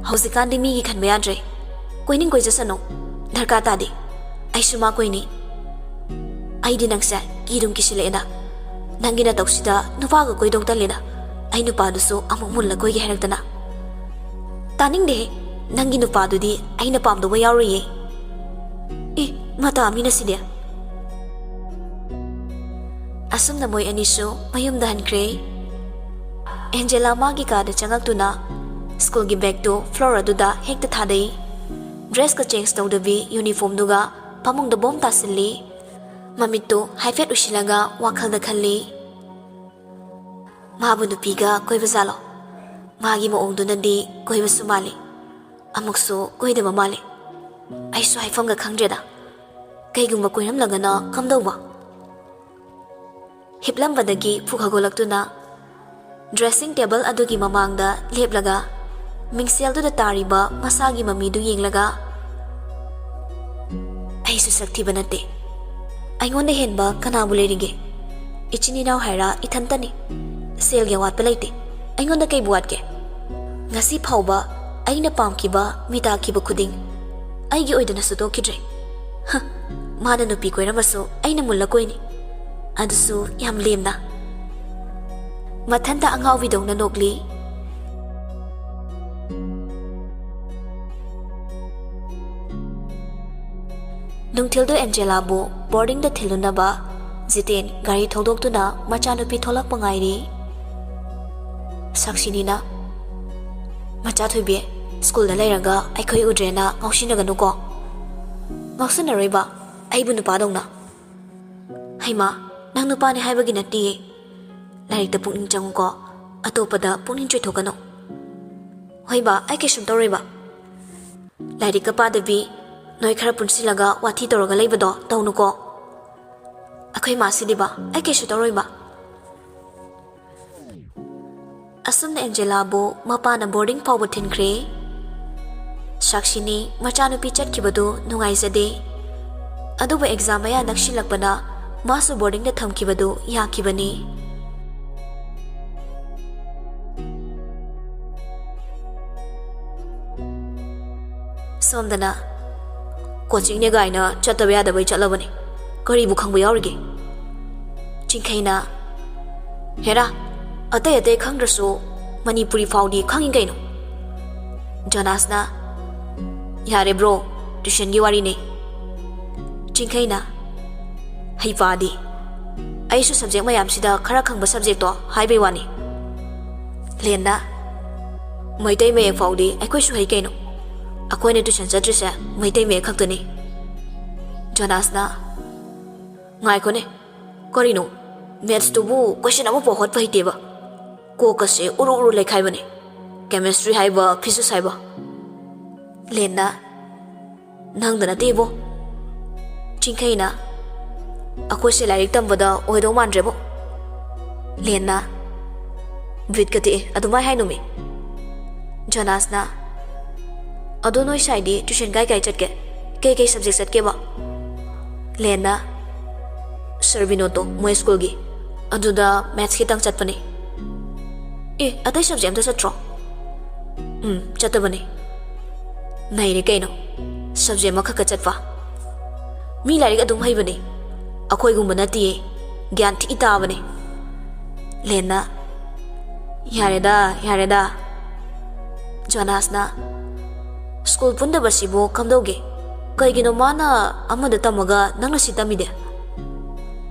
ꯍꯧꯖꯤꯛꯀꯥꯟꯗꯤ ꯃꯤꯒꯤ ꯈꯟꯕ ꯌꯥꯗ꯭ꯔꯦ꯫ ꯀꯣꯏꯅꯤꯡ ꯀꯣꯏꯖꯁꯅꯨ, ꯗꯔꯀꯥꯔ ꯇꯥꯗꯦ꯫ ꯑꯩꯁꯨ ꯃꯥ ꯀꯣꯏꯅꯤ꯫" "ꯑꯩꯗꯤ ꯅꯪꯁꯦ ꯀꯤꯗꯨꯝ ꯀꯤꯁꯤꯜꯂꯛꯑꯦꯗ꯫ ꯅꯪꯒꯤ ꯅꯇꯧꯁꯤꯗ ꯅꯨꯄꯥꯒ ꯀꯣꯏꯗꯧ ꯇꯜꯂꯦꯗ꯫ ꯑꯩ ꯅꯨꯄꯥꯗꯨꯁꯨ ꯑꯃꯨꯛ ꯃꯨꯜꯂ ꯀꯣꯏꯒꯦ ꯍꯥꯏꯔꯛꯇꯅ꯫" "ꯇꯥꯅꯤꯡꯗꯦꯍꯦ, ꯅꯪꯒꯤ ꯅꯨꯄꯥꯗꯨꯗꯤ ꯑꯩꯅ ꯄꯥꯝꯗꯧꯕ ꯌꯥꯎꯔꯣꯏꯌꯦ꯫" "ꯑꯦ, ꯃꯇꯥ ꯑꯃꯅꯤꯅ ꯁꯤꯗꯤ꯫" ꯑꯁꯨꯝꯅ ꯃꯣꯏ ꯑꯅꯤꯁꯨ ꯃꯌꯨꯝꯗ ꯍꯟꯈ꯭ꯔꯦ꯫ ꯑꯦꯟꯖꯦꯂꯥ ꯃꯥꯒꯤ ꯀꯥꯗ ꯆꯪꯉꯛꯇꯨꯅ ꯁ꯭ꯀꯨꯜꯒꯤ ꯕꯦꯒꯇꯨ floor ꯑꯗꯨꯗ ꯍꯦꯛꯇ ꯊꯥꯗꯩ꯫ ꯗ꯭ꯔꯦꯁꯀ ꯆꯦꯟꯖ ꯇꯧꯗꯕꯤ ꯌꯨꯅꯤꯐꯣꯔꯝꯗꯨꯒ ꯐꯃꯨꯡꯗ ꯕꯣꯝ ꯇꯥꯁꯤꯜꯂꯤ꯫ ꯃꯃꯤꯠꯇꯨ ꯍꯥꯏꯐꯦꯠ ꯎꯏꯁꯤꯜꯂꯒ ꯋꯥꯈꯜꯗ ꯈꯜꯂꯤ, "ꯃꯥꯕꯨ ꯅꯨꯄꯤꯒ ꯀꯣꯏꯕ ꯖꯥꯠꯂꯣ? ꯃꯥꯒꯤ ꯃꯑꯣꯡꯗꯨꯅꯗꯤ ꯀꯣꯏꯕꯁꯨ ꯃꯥꯜꯂꯤ, ꯑꯃꯨꯛꯁꯨ ꯀꯣꯏꯗꯕ ꯃꯥꯜꯂꯤ꯫ ꯑꯩꯁꯨ ꯍꯥꯏꯐꯝꯒ ꯈꯪꯗ꯭ꯔꯦꯗ꯫ ꯀꯩꯒꯨꯝꯕ ꯀꯣꯏꯔꯝꯂꯒꯅ ꯀꯝꯗꯧꯕ?" ꯍꯤꯞꯂꯝꯕꯗꯒꯤ ꯐꯨꯛ ꯍꯧꯒꯠꯂꯛꯇꯨꯅ ꯗ꯭ꯔꯦꯁꯤꯡ ꯇꯦꯕꯜ ꯑꯗꯨꯒꯤ ꯃꯃꯥꯡꯗ ꯂꯦꯞꯂꯒ ꯃꯤꯡꯁꯦꯜꯗꯨꯗ ꯇꯥꯔꯤꯕ ꯃꯁꯥꯒꯤ ꯃꯃꯤꯗꯨ ꯌꯦꯡꯂꯒ, "ꯑꯩꯁꯨ ꯁꯛ ꯊꯤꯕ ꯅꯠꯇꯦ꯫ ꯑꯩꯉꯣꯟꯗ ꯍꯦꯟꯕ ꯀꯅꯥꯕꯨ ꯂꯩꯔꯤꯒꯦ? ꯏꯆꯤꯟ ꯏꯅꯥꯎ ꯍꯥꯏꯔ ꯏꯊꯟꯇꯅꯤ꯫ ꯁꯦꯜꯒꯤ ꯑꯋꯥꯠꯄ ꯂꯩꯇꯦ꯫ ꯑꯩꯉꯣꯟꯗ ꯀꯩꯕꯨ ꯋꯥꯠꯀꯦ? ꯉꯁꯤ ꯐꯥꯎꯕ ꯑꯩꯅ ꯄꯥꯝꯈꯤꯕ, ꯃꯤꯇꯥꯈꯤꯕ ꯈꯨꯗꯤꯡ ꯑꯩꯒꯤ ꯑꯣꯏꯗꯅꯁꯨ ꯇꯣꯛꯈꯤꯗ꯭ꯔꯦ꯫ ꯍ, ꯃꯥꯅ ꯅꯨꯄꯤ ꯀꯣꯏꯔꯝꯃꯁꯨ ꯑꯩꯅ ꯃꯨꯜꯂ ꯀꯣꯏꯅꯤ꯫ ꯑꯗꯨꯁꯨ ꯌꯥꯝ ꯂꯦꯝꯅ꯫" ꯃꯊꯟꯇ ꯑꯉꯥꯎꯕꯤꯗꯧꯅ ꯅꯣꯛꯂꯤ꯫ ꯅꯨꯡꯊꯤꯜꯗꯨ ꯑꯦꯟꯖꯦꯂꯥꯕꯨ ꯕꯣꯔꯗꯤꯡꯗ ꯊꯤꯜꯂꯨꯅꯕ ꯖꯤꯇꯦꯟ ꯒꯥꯔꯤ ꯊꯧꯗꯣꯛꯇꯨꯅ ꯃꯆꯥꯅꯨꯄꯤ ꯊꯣꯛꯂꯛꯄ ꯉꯥꯏꯔꯤ꯫ ꯁꯥꯛꯁꯤꯅꯤꯅ, "ꯃꯆꯥ ꯊꯣꯏꯕꯤ, ꯁ꯭ꯀꯨꯜꯗ ꯂꯩꯔꯒ ꯑꯩꯈꯣꯏ ꯎꯗ꯭ꯔꯦꯅ ꯉꯥꯎꯁꯤꯟꯅꯒꯅꯨꯀꯣ꯫" "ꯉꯥꯎꯁꯤꯟꯅꯔꯣꯏꯕ, ꯑꯩꯕꯨ ꯅꯨꯄꯥꯗꯧꯅ꯫" "ꯍꯩꯃꯥ, ꯅꯪ ꯅꯨꯄꯥꯅꯦ ꯍꯥꯏꯕꯒꯤ ꯅꯠꯇꯤꯌꯦ꯫ ꯂꯥꯏꯔꯤꯛꯇ ꯄꯨꯛꯅꯤꯡ ꯆꯪꯉꯨꯀꯣ, ꯑꯇꯣꯞꯄꯗ ꯄꯨꯛꯅꯤꯡ ꯆꯣꯏꯊꯣꯛꯀꯅꯨ꯫" "ꯍꯣꯏꯕ, ꯑꯩ ꯀꯩꯁꯨꯝ ꯇꯧꯔꯣꯏꯕ꯫ ꯂꯥꯏꯔꯤꯛꯀ ꯄꯥꯗꯕꯤ, ꯅꯣꯏ ꯈꯔ ꯄꯨꯟꯁꯤꯜꯂꯒ ꯋꯥꯊꯤ ꯇꯧꯔꯒ ꯂꯩꯕꯗꯣ ꯇꯧꯅꯨꯀꯣ꯫ ꯑꯩꯈꯣꯏ ꯃꯥꯁꯤꯗꯤꯕ, ꯑꯩ ꯀꯩꯁꯨ ꯇꯧꯔꯣꯏꯕ꯫" ꯑꯁꯨꯝꯅ ꯑꯦꯟꯖꯦꯂꯥꯕꯨ ꯃꯄꯥꯅ ꯕꯣꯔꯗꯤꯡ ꯐꯥꯎꯕ ꯊꯤꯟꯈ꯭ꯔꯦ꯫ ꯁꯥꯛꯁꯤꯅꯤ ꯃꯆꯥꯅꯨꯄꯤ ꯆꯠꯈꯤꯕꯗꯨ ꯅꯨꯡꯉꯥꯏꯖꯗꯦ꯫ ꯑꯗꯨꯕꯨ ꯑꯦꯛꯖꯥꯝ ꯃꯌꯥ ꯅꯛꯁꯤꯜꯂꯛꯄꯅ ꯃꯥꯁꯨ ꯕꯣꯔꯗꯤꯡꯗ ꯊꯝꯈꯤꯕꯗꯨ ꯌꯥꯈꯤꯕꯅꯤ꯫ ꯁꯣꯝꯗꯅ, "ꯀꯣꯆꯤꯡꯅꯦ ꯀꯥꯏꯅ ꯆꯠꯇꯕ ꯌꯥꯗꯕꯩ ꯆꯠꯂꯕꯅꯦ꯫ ꯀꯔꯤꯕꯨ ꯈꯪꯕ ꯌꯥꯎꯔꯤꯒꯦ?" ꯆꯤꯡꯈꯩꯅ, "ꯍꯦꯔꯥ, ꯑꯇꯩ ꯑꯇꯩ ꯈꯪꯗ꯭ꯔꯁꯨ ꯃꯅꯤꯄꯨꯔꯤ ꯐꯥꯎꯗꯤ ꯈꯪꯉꯤ ꯀꯩꯅꯣ?" ꯖꯣꯅꯥꯁꯅ, "ꯌꯥꯔꯦ ꯕ꯭ꯔꯣ, ꯇ꯭ꯌꯨꯁꯟꯒꯤ ꯋꯥꯔꯤꯅꯦ꯫" ꯆꯤꯡꯈꯩꯅ, "ꯍꯩꯄꯥꯗꯤ, ꯑꯩꯁꯨ ꯁꯕꯖꯦꯛ ꯃꯌꯥꯝꯁꯤꯗ ꯈꯔ ꯈꯪꯕ ꯁꯕꯖꯦꯛꯇꯣ ꯍꯥꯏꯕꯩ ꯋꯥꯅꯤ꯫" ꯂꯦꯟꯅ, "ꯃꯩꯇꯩ ꯃꯌꯦꯛ ꯐꯥꯎꯗꯤ ꯑꯩꯈꯣꯏꯁꯨ ꯍꯩ ꯀꯩꯅꯣ꯫ ꯑꯩꯈꯣꯏꯅ ꯇ꯭ꯌꯨꯁꯟ ꯆꯠꯇ꯭ꯔꯤꯁꯦ ꯃꯩꯇꯩ ꯃꯌꯦꯛ ꯈꯛꯇꯅꯤ꯫ ꯖꯣꯅꯥꯁꯅ, "ꯉꯥꯏꯈꯣꯅꯦ, ꯀꯔꯤꯅꯣ? ꯃꯦꯠꯁꯇꯨꯕꯨ ꯀꯣꯏꯁꯟ ꯑꯃꯐꯥꯎ ꯍꯣꯠꯄ ꯍꯩꯇꯦꯕ꯫ ꯀꯣꯛꯀꯁꯦ ꯎꯔꯨ ꯎꯔꯨ ꯂꯩꯈꯥꯏꯕꯅꯦ꯫ ꯀꯦꯃꯤꯁꯇ꯭ꯔꯤ ꯍꯥꯏꯕ, ꯐꯤꯖꯤꯛꯁ ꯍꯥꯏꯕ꯫" ꯂꯦꯟꯅ, "ꯅꯪꯗ ꯅꯠꯇꯦ ꯏꯕꯣ꯫" ꯆꯤꯡꯈꯩꯅ, "ꯑꯩꯈꯣꯏꯁꯦ ꯂꯥꯏꯔꯤꯛ ꯇꯝꯕꯗ ꯑꯣꯏꯗꯧ ꯃꯥꯟꯗ꯭ꯔꯦꯕꯣ꯫" ꯂꯦꯟꯅ, "ꯕꯤꯠꯀ ꯇꯦꯛꯑꯦ ꯑꯗꯨꯃꯥꯏ ꯍꯥꯏꯅꯨꯃꯤ꯫" ꯖꯣꯅꯥꯁꯅ, "ꯑꯗꯣ ꯅꯣꯏ ꯁꯥꯏꯗꯤ ꯇ꯭ꯌꯨꯁꯟ ꯀꯥꯏ ꯀꯥꯏ ꯆꯠꯀꯦ? ꯀꯩ ꯀꯩ ꯁꯕꯖꯦꯛ ꯆꯠꯀꯦꯕ?" ꯂꯦꯟꯅ, "ꯁꯔ ꯕꯤꯅꯣꯠꯇꯣ ꯃꯣꯏ ꯁ꯭ꯀꯨꯜꯒꯤ, ꯑꯗꯨꯗ ꯃꯦꯠꯁ ꯈꯤꯇꯪ ꯆꯠꯄꯅꯦ꯫" "ꯑꯦ, ꯑꯇꯩ ꯁꯕꯖꯦꯛ ꯑꯝꯇ ꯆꯠꯇ꯭ꯔꯣ?" "ꯎꯝ, ꯆꯠꯇꯕꯅꯦ꯫" "ꯅꯩꯔꯦ ꯀꯩꯅꯣ, ꯁꯕꯖꯦꯛ ꯑꯃꯈꯛꯀ ꯆꯠꯄ꯫ ꯃꯤ ꯂꯥꯏꯔꯤꯛ ꯑꯗꯨꯝ ꯍꯩꯕꯅꯦ, ꯑꯩꯈꯣꯏꯒꯨꯝꯕ ꯅꯠꯇꯤꯌꯦ, ꯒ꯭ꯌꯥꯟ ꯊꯤ ꯇꯥꯕꯅꯦ꯫" ꯂꯦꯟꯅ, "ꯌꯥꯔꯦꯗ, ꯌꯥꯔꯦꯗ꯫" ꯖꯣꯅꯥꯁꯅ, "ꯁ꯭ꯀꯨꯜ ꯄꯨꯟꯗꯕꯁꯤꯕꯨ ꯀꯝꯗꯧꯒꯦ? ꯀꯩꯒꯤꯅꯣ ꯃꯥꯅ ꯑꯃꯗ ꯇꯝꯃꯒ ꯅꯪꯅ ꯁꯤ ꯇꯝꯃꯤꯗꯤ?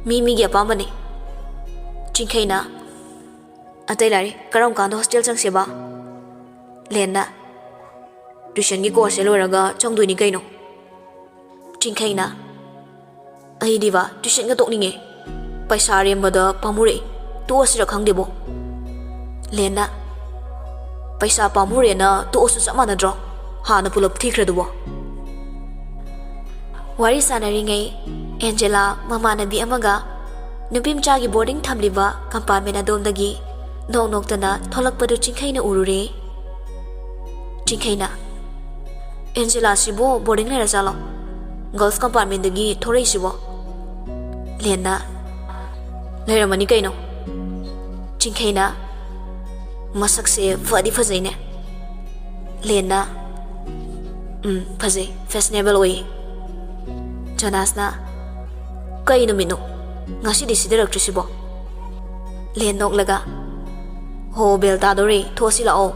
ꯃꯤ ꯃꯤꯒꯤ ꯑꯄꯥꯝꯕꯅꯤ꯫" ꯆꯤꯡꯈꯩꯅ, "ꯑꯇꯩ ꯂꯥꯏꯔꯤ, ꯀꯔꯝ ꯀꯥꯟꯗ ꯍꯣꯁꯇꯦꯜ ꯆꯪꯁꯦꯕ?" ꯂꯦꯟꯅ, "ꯇ꯭ꯌꯨꯁꯟꯒꯤ ꯀꯣꯔꯁꯁꯦ ꯂꯣꯏꯔꯒ ꯆꯪꯗꯣꯏꯅꯤ ꯀꯩꯅꯣ꯫" ꯆꯤꯡꯈꯩꯅ, "ꯑꯩꯗꯤꯕ ꯇ꯭ꯌꯨꯁꯟꯒ ꯇꯣꯛꯅꯤꯡꯉꯦ꯫ ꯄꯩꯁꯥ ꯑꯔꯦꯝꯕꯗ ꯄꯥꯝꯃꯨꯔꯛꯏ꯫ ꯇꯣꯛꯑꯁꯤꯔ ꯈꯪꯗꯦꯕꯣ꯫" ꯂꯦꯟꯅ, "ꯄꯩꯁꯥ ꯄꯥꯝꯃꯨꯔꯦꯅ ꯇꯣꯛꯑꯁꯨ ꯆꯞ ꯃꯥꯟꯅꯗ꯭ꯔꯣ? ꯍꯥꯟꯅ ꯄꯨꯂꯞ ꯊꯤꯈ꯭ꯔꯗꯨꯕꯣ꯫" ꯋꯥꯔꯤ ꯁꯥꯟꯅꯔꯤꯉꯩ ꯑꯦꯟꯖꯦꯂꯥ ꯃꯃꯥꯟꯅꯕꯤ ꯑꯃꯒ ꯅꯨꯄꯤ ꯃꯆꯥꯒꯤ ꯕꯣꯔꯗꯤꯡ ꯊꯝꯂꯤꯕ ꯀꯝꯄꯥꯔꯠꯃꯦꯟ ꯑꯗꯣꯝꯗꯒꯤ ꯅꯣꯛ ꯅꯣꯛꯇꯅ ꯊꯣꯛꯂꯛꯄꯗꯨ ꯆꯤꯡꯈꯩꯅ ꯎꯔꯨꯔꯦ꯫ ꯆꯤꯡꯈꯩꯅ, "ꯑꯦꯟꯖꯦꯂꯥꯁꯤꯕꯨ ꯕꯣꯔꯗꯤꯡ ꯂꯩꯔꯖꯥꯠꯂꯣ? ꯒꯔꯜꯁ ꯀꯝꯄꯥꯔꯠꯃꯦꯟꯗꯒꯤ ꯊꯣꯔꯛꯏꯁꯤꯕꯣ?" ꯂꯦꯟꯅ, "ꯂꯩꯔꯝꯃꯅꯤ ꯀꯩꯅꯣ꯫" ꯆꯤꯡꯈꯩꯅ, "ꯃꯁꯛꯁꯦ ꯐꯗꯤ ꯐꯖꯩꯅꯦ꯫" ꯂꯦꯟꯅ, "ꯎꯝ, ꯐꯖꯩ, ꯐꯦꯁꯅꯦꯕꯜ ꯑꯣꯏꯌꯦ꯫" ꯖꯣꯅꯥꯁꯅ, "ꯀꯩ ꯅꯨꯃꯤꯠꯅꯣ? ꯉꯁꯤꯗꯤ ꯁꯤꯗꯔꯛꯇ꯭ꯔꯤꯁꯤꯕꯣ?" ꯂꯦꯟ ꯅꯣꯛꯂꯒ, "ꯍꯣ, ꯕꯦꯜ ꯇꯥꯗꯣꯔꯦ, ꯊꯣꯛꯑꯁꯤ ꯂꯥꯛꯑꯣ꯫"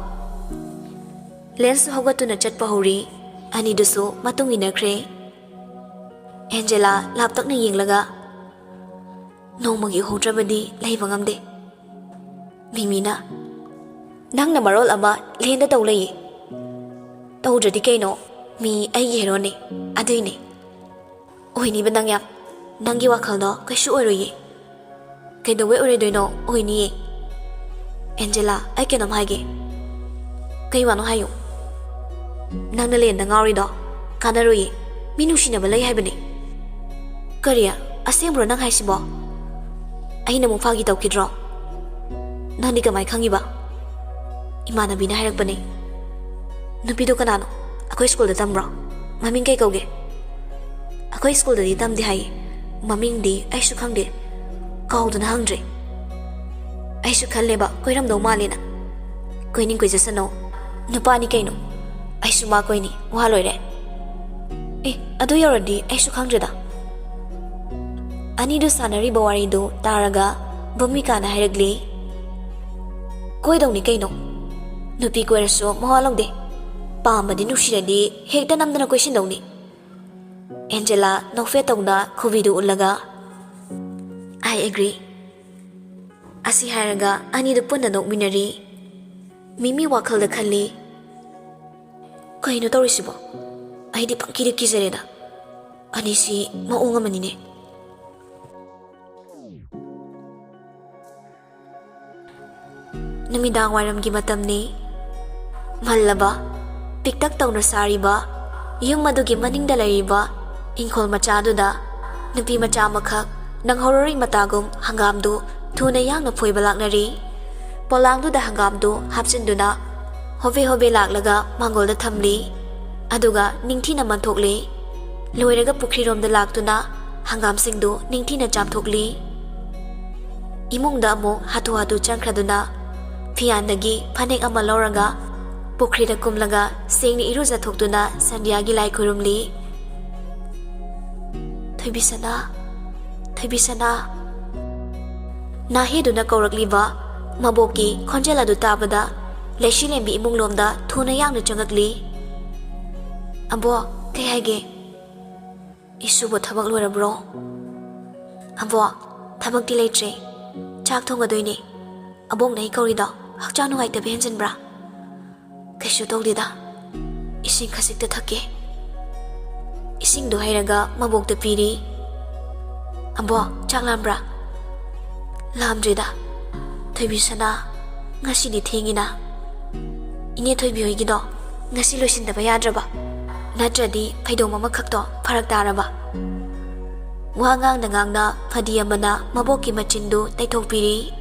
ꯂꯦꯟꯁꯨ ꯍꯧꯒꯠꯇꯨꯅ ꯆꯠꯄ ꯍꯧꯔꯤ꯫ ꯑꯅꯤꯗꯨꯁꯨ ꯃꯇꯨꯡ ꯏꯟꯅꯈ꯭ꯔꯦ꯫ ꯑꯦꯟꯖꯦꯂꯥ ꯂꯥꯞꯇꯛꯅ ꯌꯦꯡꯂꯒ, "ꯅꯣꯡꯃꯒꯤ ꯎꯍꯧꯗ꯭ꯔꯕꯗꯤ ꯂꯩꯕ ꯉꯝꯗꯦ꯫" ꯃꯤꯃꯤꯅ, "ꯅꯪꯅ ꯃꯔꯣꯜ ꯑꯃ ꯂꯦꯟꯗ ꯇꯧ ꯂꯩꯌꯦ꯫" ꯇꯧꯗ꯭ꯔꯗꯤ ꯀꯩꯅꯣ? ꯃꯤ ꯑꯩꯒꯤ ꯍꯦꯔꯣꯅꯦ, ꯑꯗꯨꯏꯅꯦ꯫ ꯑꯣꯏꯅꯤꯕ ꯅꯪ ꯌꯥꯝ, ꯅꯪꯒꯤ ꯋꯥꯈꯜꯗꯣ ꯀꯩꯁꯨ ꯑꯣꯏꯔꯣꯏꯌꯦ꯫ ꯀꯩꯗꯧꯕꯩ ꯑꯣꯏꯔꯣꯏꯗꯣꯏꯅꯣ? ꯑꯣꯏꯅꯤꯌꯦ꯫ ꯑꯦꯟꯖꯦꯂꯥ, ꯑꯩ ꯀꯩꯅꯣꯝ ꯍꯥꯏꯒꯦ꯫ ꯀꯩ ꯋꯥꯅꯣ ꯍꯥꯏꯌꯨ꯫ ꯅꯪꯅ ꯂꯦꯟꯗ ꯉꯥꯎꯔꯤꯗꯣ ꯀꯥꯟꯅꯔꯣꯏꯌꯦ꯫ ꯃꯤ ꯅꯨꯡꯁꯤꯅꯕ ꯂꯩ ꯍꯥꯏꯕꯅꯦ꯫ ꯀꯔꯤ? ꯑꯁꯦꯡꯕ꯭ꯔꯣ ꯅꯪ ꯍꯥꯏꯁꯤꯕꯣ? ꯑꯩꯅ ꯑꯃꯨꯛ ꯐꯥꯒꯤ ꯇꯧꯈꯤꯗ꯭ꯔꯣ? ꯅꯪꯗꯤ ꯀꯃꯥꯏ ꯈꯪꯉꯤꯕ? ꯏꯃꯥꯟꯅꯕꯤꯅ ꯍꯥꯏꯔꯛꯄꯅꯦ꯫ ꯅꯨꯄꯤꯗꯣ ꯀꯅꯥꯅꯣ? ꯑꯩꯈꯣꯏ ꯁ꯭ꯀꯨꯜꯗ ꯇꯝꯕ꯭ꯔꯣ? ꯃꯃꯤꯡ ꯀꯩ ꯀꯧꯒꯦ? ꯑꯩꯈꯣꯏ ꯁ꯭ꯀꯨꯜꯗꯗꯤ ꯇꯝꯗꯦ ꯍꯥꯏꯌꯦ꯫ ꯃꯃꯤꯡꯗꯤ ꯑꯩꯁꯨ ꯈꯪꯗꯦ꯫ ꯀꯥꯎꯗꯅ ꯍꯪꯗ꯭ꯔꯦ꯫ ꯑꯩꯁꯨ ꯈꯜꯂꯦꯕ ꯀꯣꯏꯔꯝꯗꯧ ꯃꯥꯜꯂꯦꯅ꯫ ꯀꯣꯏꯅꯤꯡ ꯀꯣꯏꯖꯁꯅꯣ꯫ ꯅꯨꯄꯥꯅꯤ ꯀꯩꯅꯣ꯫ ꯑꯩꯁꯨ ꯃꯥ ꯀꯣꯏꯅꯤ꯫ ꯋꯥ ꯂꯣꯏꯔꯦ꯫ ꯑꯦ, ꯑꯗꯨ ꯌꯧꯔꯗꯤ ꯑꯩꯁꯨ ꯈꯪꯗ꯭ꯔꯦꯗ꯫ ꯑꯅꯤꯗꯨ ꯁꯥꯟꯅꯔꯤꯕ ꯋꯥꯔꯤꯗꯨ ꯇꯥꯔꯒ ꯚꯨꯃꯤꯀꯥꯅ ꯍꯥꯏꯔꯛꯂꯤ, "ꯀꯣꯏꯗꯧꯅꯤ ꯀꯩꯅꯣ꯫ ꯅꯨꯄꯤ ꯀꯣꯏꯔꯁꯨ ꯃꯋꯥ ꯂꯧꯗꯦ꯫ ꯄꯥꯝꯕꯗꯤ ꯅꯨꯡꯁꯤꯔꯗꯤ ꯍꯦꯛꯇ ꯅꯝꯗꯅ ꯀꯣꯏꯁꯤꯟꯗꯧꯅꯤ꯫" ꯑꯦꯟꯖꯦꯂꯥ ꯅꯣꯛꯐꯦꯠ ꯇꯧꯅ ꯈꯨꯕꯤꯗꯨ ꯎꯠꯂꯒ, "I agree꯫" ꯑꯁꯤ ꯍꯥꯏꯔꯒ ꯑꯅꯤꯗꯨ ꯄꯨꯟꯅ ꯅꯣꯛꯃꯤꯟꯅꯔꯤ꯫ ꯃꯤꯃꯤ ꯋꯥꯈꯜꯗ ꯈꯜꯂꯤ, "ꯀꯩꯅꯣ ꯇꯧꯔꯤꯁꯤꯕꯣ? ꯑꯩꯗꯤ ꯄꯪꯀꯤꯗ ꯀꯤꯖꯔꯦꯗ꯫ ꯑꯅꯤꯁꯤ ꯃꯑꯣꯡ ꯑꯃꯅꯤꯅꯦ꯫" ꯅꯨꯃꯤꯗꯥꯡ ꯋꯥꯏꯔꯝꯒꯤ ꯃꯇꯝꯅꯤ꯫ ꯃꯜꯂꯕ, ꯄꯤꯛꯇꯛ ꯇꯧꯅ ꯁꯥꯔꯤꯕ ꯌꯨꯝ ꯑꯗꯨꯒꯤ ꯃꯅꯤꯡꯗ ꯂꯩꯔꯤꯕ ꯏꯪꯈꯣꯜ ꯃꯆꯥꯗꯨꯗ ꯅꯨꯄꯤ ꯃꯆꯥ ꯑꯃꯈꯛ ꯅꯪꯍꯧꯔꯔꯣꯏ ꯃꯇꯥꯒꯨꯝ ꯍꯪꯒꯥꯝꯗꯨ ꯊꯨꯅ ꯌꯥꯡꯅ ꯐꯣꯏꯕ ꯂꯥꯛꯅꯔꯤ꯫ ꯄꯣꯂꯥꯡꯗꯨꯗ ꯍꯪꯒꯥꯝꯗꯨ ꯍꯥꯞꯆꯤꯟꯗꯨꯅ ꯍꯣꯕꯦ ꯍꯣꯕꯦ ꯂꯥꯛꯂꯒ ꯃꯥꯡꯒꯣꯜꯗ ꯊꯝꯂꯤ꯫ ꯑꯗꯨꯒ ꯅꯤꯡꯊꯤꯅ ꯃꯟꯊꯣꯛꯂꯤ꯫ ꯂꯣꯏꯔꯒ ꯄꯨꯈ꯭ꯔꯤꯔꯣꯝꯗ ꯂꯥꯛꯇꯨꯅ ꯍꯪꯒꯥꯝꯁꯤꯡꯗꯨ ꯅꯤꯡꯊꯤꯅ ꯆꯥꯝꯊꯣꯛꯂꯤ꯫ ꯏꯃꯨꯡꯗ ꯑꯃꯨꯛ ꯍꯥꯊꯨ ꯍꯥꯊꯨ ꯆꯪꯈ꯭ꯔꯗꯨꯅ ꯐꯤꯌꯥꯟꯗꯒꯤ ꯐꯅꯦꯛ ꯑꯃ ꯂꯧꯔꯒ ꯄꯨꯈ꯭ꯔꯤꯗ ꯀꯨꯝꯂꯒ ꯁꯦꯡꯅ ꯏꯔꯨꯖꯊꯣꯛꯇꯨꯅ ꯁꯟꯙ꯭ꯌꯥꯒꯤ ꯂꯥꯏ ꯈꯨꯔꯨꯝꯂꯤ꯫ "ꯊꯣꯏꯕꯤꯁꯅꯥ, ꯊꯣꯏꯕꯤꯁꯅꯥ!" ꯅꯥꯍꯦꯗꯨꯅ ꯀꯧꯔꯛꯂꯤꯕ ꯃꯕꯣꯛꯀꯤ ꯈꯣꯟꯖꯦꯜ ꯑꯗꯨ ꯇꯥꯕꯗ ꯂꯩꯁꯤꯂꯦꯝꯕꯤ ꯏꯃꯨꯡꯂꯣꯝꯗ ꯊꯨꯅ ꯌꯥꯡꯅ ꯆꯪꯉꯛꯂꯤ꯫ "ꯑꯕꯣꯛ, ꯀꯩ ꯍꯥꯏꯒꯦ?" "ꯏꯁꯨꯕꯨ ꯊꯕꯛ ꯂꯣꯏꯔꯕ꯭ꯔꯣ?" "ꯑꯕꯣꯛ, ꯊꯕꯛꯇꯤ ꯂꯩꯇ꯭ꯔꯦ꯫ ꯆꯥꯛ ꯊꯣꯡꯒꯗꯣꯏꯅꯦ꯫ ꯑꯕꯣꯛꯅ ꯑꯩ ꯀꯧꯔꯤꯗꯣ ꯍꯛꯆꯥꯡ ꯅꯨꯡꯉꯥꯏꯇꯕ ꯍꯦꯟꯖꯤꯟꯕ꯭ꯔꯥ?" "ꯀꯩꯁꯨ ꯇꯧꯗꯦꯗ꯫ ꯏꯁꯤꯡ ꯈꯖꯤꯛꯇ ꯊꯛꯀꯦ꯫ ꯏꯁꯤꯡꯗꯣ ꯍꯩꯔꯒ ꯃꯕꯣꯛꯇ ꯄꯤꯔꯤ꯫ "ꯑꯕꯣꯛ, ꯆꯥꯛ ꯂꯥꯝꯕ꯭ꯔꯥ?" "ꯂꯥꯝꯗ꯭ꯔꯤꯗ꯫ ꯊꯣꯏꯕꯤ ꯁꯅꯥ, ꯉꯁꯤꯗꯤ ꯊꯦꯡꯉꯤꯅ꯫ ꯏꯅꯦ ꯊꯣꯏꯕꯤ ꯍꯣꯏꯒꯤꯗꯣ ꯉꯁꯤ ꯂꯣꯏꯁꯤꯟꯗꯕ ꯌꯥꯗ꯭ꯔꯕ? ꯅꯠꯇ꯭ꯔꯗꯤ ꯐꯩꯗꯣꯝ ꯑꯃꯈꯛꯇꯣ ꯐꯔꯛ ꯇꯥꯔꯕ?" ꯋꯥ ꯉꯥꯡꯅ ꯉꯥꯡꯅ ꯐꯗꯤ ꯑꯃꯅ ꯃꯕꯣꯛꯀꯤ ꯃꯆꯤꯟꯗꯨ ꯇꯩꯊꯣꯛꯄꯤꯔꯤ꯫